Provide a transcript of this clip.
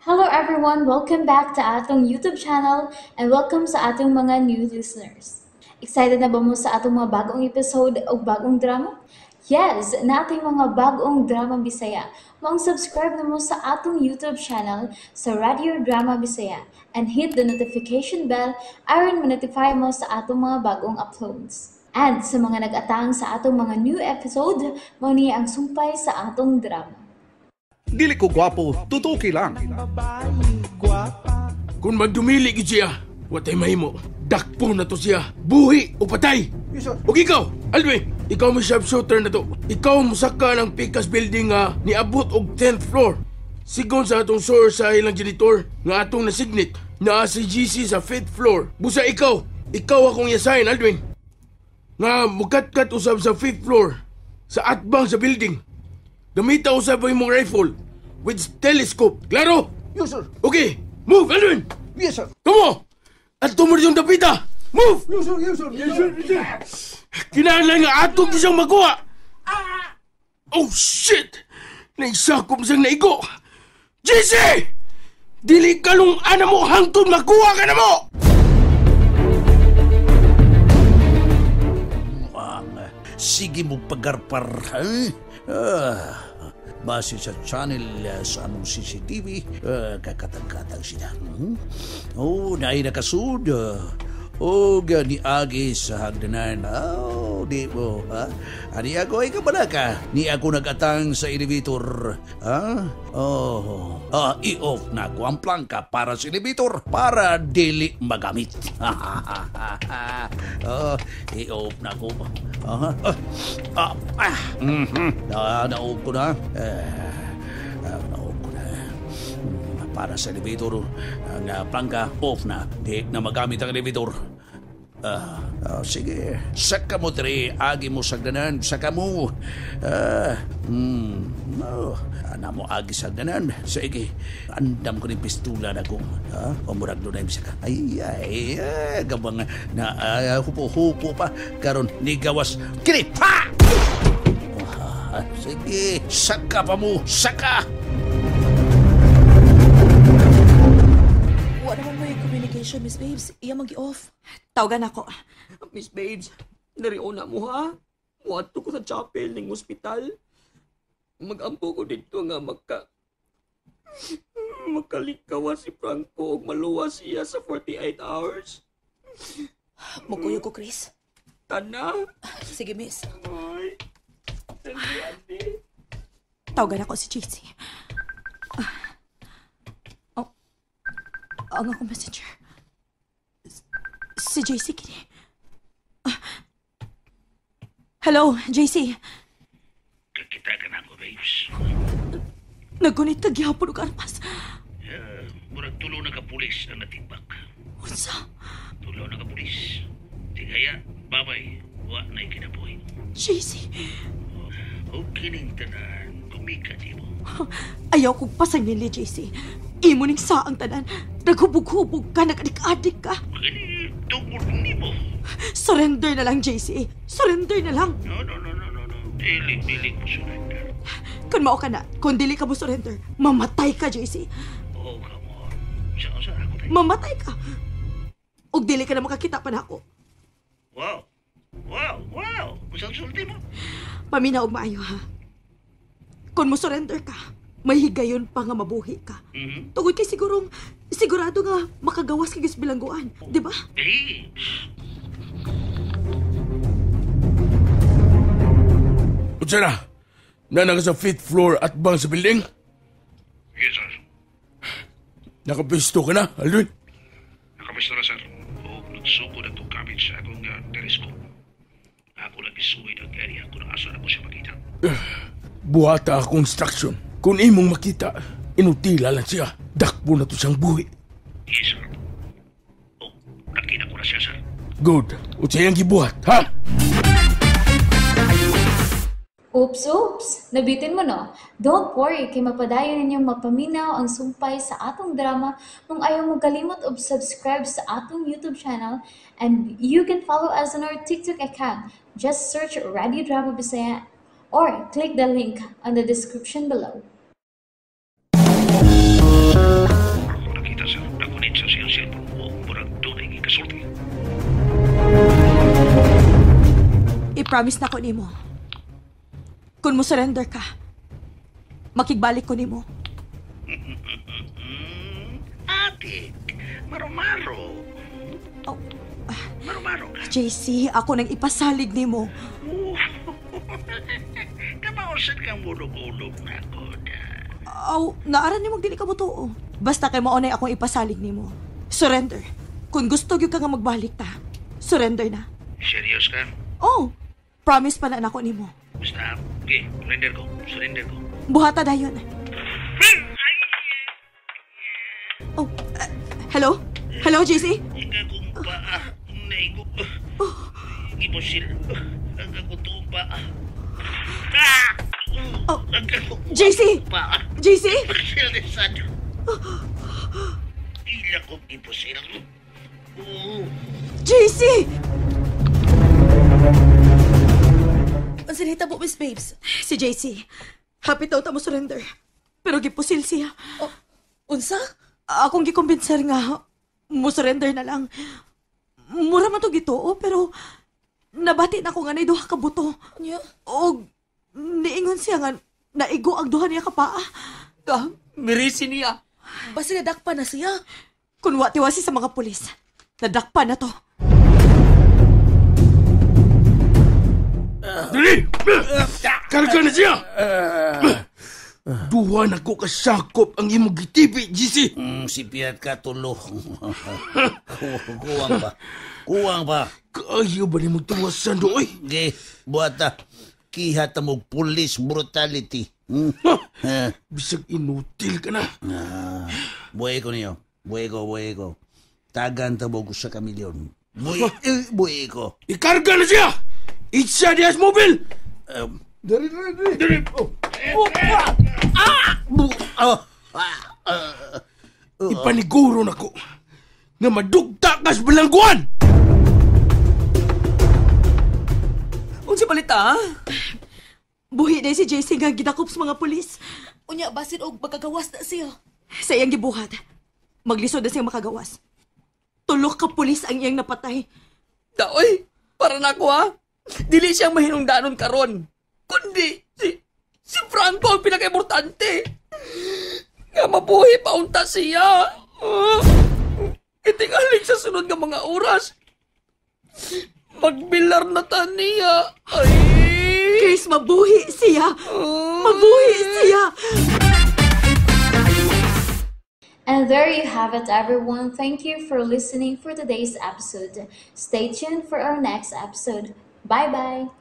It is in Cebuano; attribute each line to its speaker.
Speaker 1: Hello everyone! Welcome back to atong YouTube channel and welcome sa atong mga new listeners. Excited na ba mo sa atong mga bagong episode o bagong drama? Yes! Nating mga bagong drama Bisaya. Maong subscribe na mo sa atong YouTube channel sa Radio Drama Bisaya and hit the notification bell aron ma-notify mo sa atong mga bagong uploads. And sa mga nag-atang sa atong mga new episode, mao ni ang sumpay sa atong drama.
Speaker 2: Dili ko gwapo, tutuki lang.
Speaker 3: Kung magdumili gid siya, watay mahimo. Dakpo na to siya. Buhi o patay. Ug ikaw, Alvin, ikaw mo sharpshooter na to. Ikaw mosaka ng Picas building nga niabot og 10th floor. Sigon sa atong source sa ilang janitor nga atong nasignit naa si GC sa 5th floor. Busa ikaw, ikaw akong i-assign, Aldwin. Nga mukatkat usab sa 5th floor sa atbang sa building. Gamita usab ang imong rifle with telescope. Klaro?
Speaker 4: Yes, sir.
Speaker 3: Okay, move, Aldwin.
Speaker 4: Yes, sir.
Speaker 3: Come on! Adto mo yung dapita! Move!
Speaker 4: Yes, sir. Yes, sir.
Speaker 3: Yes, sir. Yes, sir. Kinahanglan nga atong di siyang makuha! Oh, shit! Naisakop siyang naigo! JC! Dili ka nung ana mo hangtod makuha ka na mo!
Speaker 5: Sige mo pagarpar, ha? Base sa channel sa among CCTV, kakatang-katang sila. Oh, naay nakasud. Og niagi sa hagdanan. Oh, di mo, ha? Ani ako ay kabalaka. Ni ako nagatang sa elevator. Ha? Oh. I-off na ako ang plangka para sa elevator para dili magamit. Oh, i-off na ako. Na-off ko na. Na-off ko na. Para sa elevator, ang plangka off na. Di na magamit ang elevator. Sige. Saka mo diri, agi mo sagdanan, saka mo. Ana mo agi sagdanan. Sige, andam ko ni pistula na ko. Pamurag doon na yung saka. Ay, ay, ay, gabang na, hupo-hupo pa. Karon ni gawas. Kini, pa! Sige, saka pa mo, saka!
Speaker 6: Wala naman mo yung communication, Miss Babes. Iya mag-off.
Speaker 7: Tawagan ako.
Speaker 8: Miss Babes, nariuna mo ha? Muadto ko sa chapel ning ospital. Magampo ko dito nga makalikawa si Franco og maluwas siya sa 48 hours.
Speaker 6: Mukuyog ko, Chris.
Speaker 8: Tana.
Speaker 6: Sige, miss.
Speaker 8: Ay. Dali, ate.
Speaker 7: Tawagan ako si JC. Oh, ang akong messenger. Si JC kini. Hello, JC.
Speaker 5: Kakita ka na ako, babes.
Speaker 7: Nagunit ka gihapon og armas.
Speaker 5: Murag tulo na ka pulis ang natibak.
Speaker 7: Unsa?
Speaker 5: Tulo na ka pulis. Tigaya, babay, wa na'y kinabuhi.
Speaker 7: JC.
Speaker 5: O kining tanan, kumika di mo.
Speaker 7: Ayaw kong pasangil ni JC. Imo ning saang tanan. Naghubog-hubog ka, nag-adik-adik ka.
Speaker 5: Kini, tungod ni mo.
Speaker 7: Surrender na lang, JC. Surrender na lang.
Speaker 5: No, no, no, no, no, no. Dili, dili mo surrender.
Speaker 7: Kung mao ka na, kung dili ka mo surrender, mamatay ka, JC.
Speaker 5: Oh, come on. Saan, saan ako tayo?
Speaker 7: Mamatay ka. Og dili ka na makakita pa na ako.
Speaker 5: Wow. Wow, wow. Saan sulti mo?
Speaker 7: Paminaw og maayo, ha? Kung mo surrender ka, may higayon pa nga mabuhi ka.
Speaker 5: Mm-hmm.
Speaker 7: Tungod kay sigurado nga makagawas ka sa bilangguan, di ba?
Speaker 5: Babes.
Speaker 3: Unsa na? Nana ka sa 5th floor at bang sa building?
Speaker 5: Yes, sir.
Speaker 3: Nakapisto ka na, Aldwin?
Speaker 5: Nakapisto na, sir. O, nagsuko na itong gamit sa akong telescope. Ako lang isuwid ang area kung asa na ko siya makita.
Speaker 3: Buhata akong instruction. Kung imong makita, inutila lang siya. Dakpo na to siyang buhi.
Speaker 5: Yes, sir. O, nakita ko na siya, sir.
Speaker 3: Good. Unsay ang gibuhat, ha?
Speaker 1: Oops, oops! Nabitin mo, no? Don't worry, kay mapadayon ninyong mapaminaw ang sumpay sa atong drama kung ayaw mo kalimot og subscribe sa atong YouTube channel, and you can follow us on our TikTok account. Just search Radio Drama Bisaya or click the link on the description below.
Speaker 7: I-promise na ko nimo. Kung mo surrender ka, makigbalik ko nimo.
Speaker 5: Atik, marumaro.
Speaker 7: Oh.
Speaker 5: Marumaro ka.
Speaker 7: JC, ako nang ipasalig nimo.
Speaker 5: Kamausan kang bulog-ulog na ako.
Speaker 7: Aw, naaran nimo dili ka mo tuo. Basta kay mao nay akong ipasalig nimo. Surrender. Kung gusto gyud ka nga magbalik ta, surrender na.
Speaker 5: Serious ka?
Speaker 7: Oh, promise pa na nako nimo.
Speaker 5: Basta, okay, surrender ko. Surrender ko.
Speaker 7: Buhata dayon. Oh, hello? Hello, JC?
Speaker 5: Ika kong paa, naigo. Gibusil. Ang akong paa. Ah!
Speaker 7: Oh,
Speaker 5: Ang akong
Speaker 7: JC!
Speaker 5: paa.
Speaker 7: JC?
Speaker 5: Pusil ni Sancho. Ila kong ipusil. Oo.
Speaker 7: JC!
Speaker 6: Unsa nahitabo, Miss Babes?
Speaker 7: Si JC. Happy daw ta mo surrender. Pero gipusil siya.
Speaker 6: Oh, unsa?
Speaker 7: Akong gikumbinser nga mo surrender na lang. Mura man to gituo pero nabati na ko nga nay duha ka buto.
Speaker 6: Nya?
Speaker 7: Og niingon siya nga naigo ang duha niya ka paa.
Speaker 8: Ah, mirisi niya.
Speaker 6: Basta nadakpa na siya.
Speaker 7: Kun wa tiwasi sa mga pulis. Nadakpa na to.
Speaker 3: Dali! Karga na siya! Duha na ko kasakop ang imong gitibi, GC.
Speaker 5: Si Piat ka tulo. Kuwang pa. Kuwang pa.
Speaker 3: Kaayo ba ni mong tuwasan doy?
Speaker 5: Okay, buhat na. Kihat na mo police brutality. Hmm? Eh,
Speaker 3: Bisag inutil ka na.
Speaker 5: ah, buhay ko niyo. Buhay ko, buhay ko. Tagan ta mo sa kamilyon. Buhay, eh, buhay ko.
Speaker 3: Ikarga na siya! Itsa dias mobile!
Speaker 2: Dali, dali, dali.
Speaker 3: Dali! Oh.
Speaker 5: Oh,
Speaker 3: Ipaniguro na ko nga madugta ka sa bilangguan!
Speaker 8: Unsa balita, ha?
Speaker 7: Buhi na si JC nga gidakop sa mga pulis.
Speaker 6: Unya, basin og magkagawas na siya.
Speaker 7: Sa iyang gibuhat. Maglisod na siyang makagawas. Tulok ka pulis ang iyang napatay.
Speaker 8: Daoy, para na ako ha. Dili siyang mahinungdanon karon. Kundi si Franco ang pinaka-importante. Nga mabuhi pa unta siya. Itingaling sa sunod nga mga oras. Magbilar na ta niya. Ay!
Speaker 7: Chris, mabuhi siya! Mabuhi siya!
Speaker 1: And there you have it, everyone. Thank you for listening for today's episode. Stay tuned for our next episode. Bye bye.